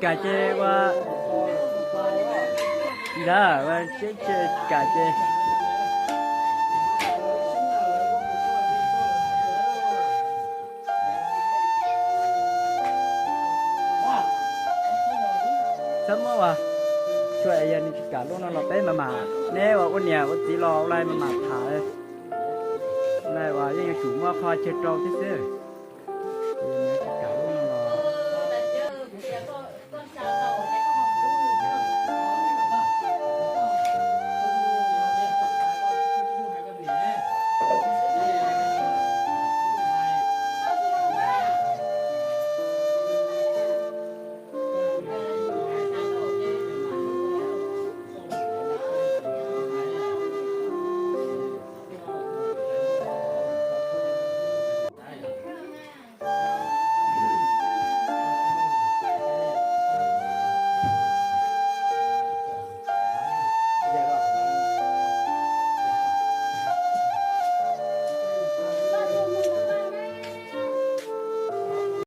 Kam ces ua ntawd, ua siab tsis kam ces txhob muab ua, tsuas yog nws tsis kam lub no los peb mam mam, neb ua ua niam ua txiv los ua li mam mam tham. Ua li uas yeej yuav tsum muaj qhov chaw rau thiab xwb. Tsis kam lub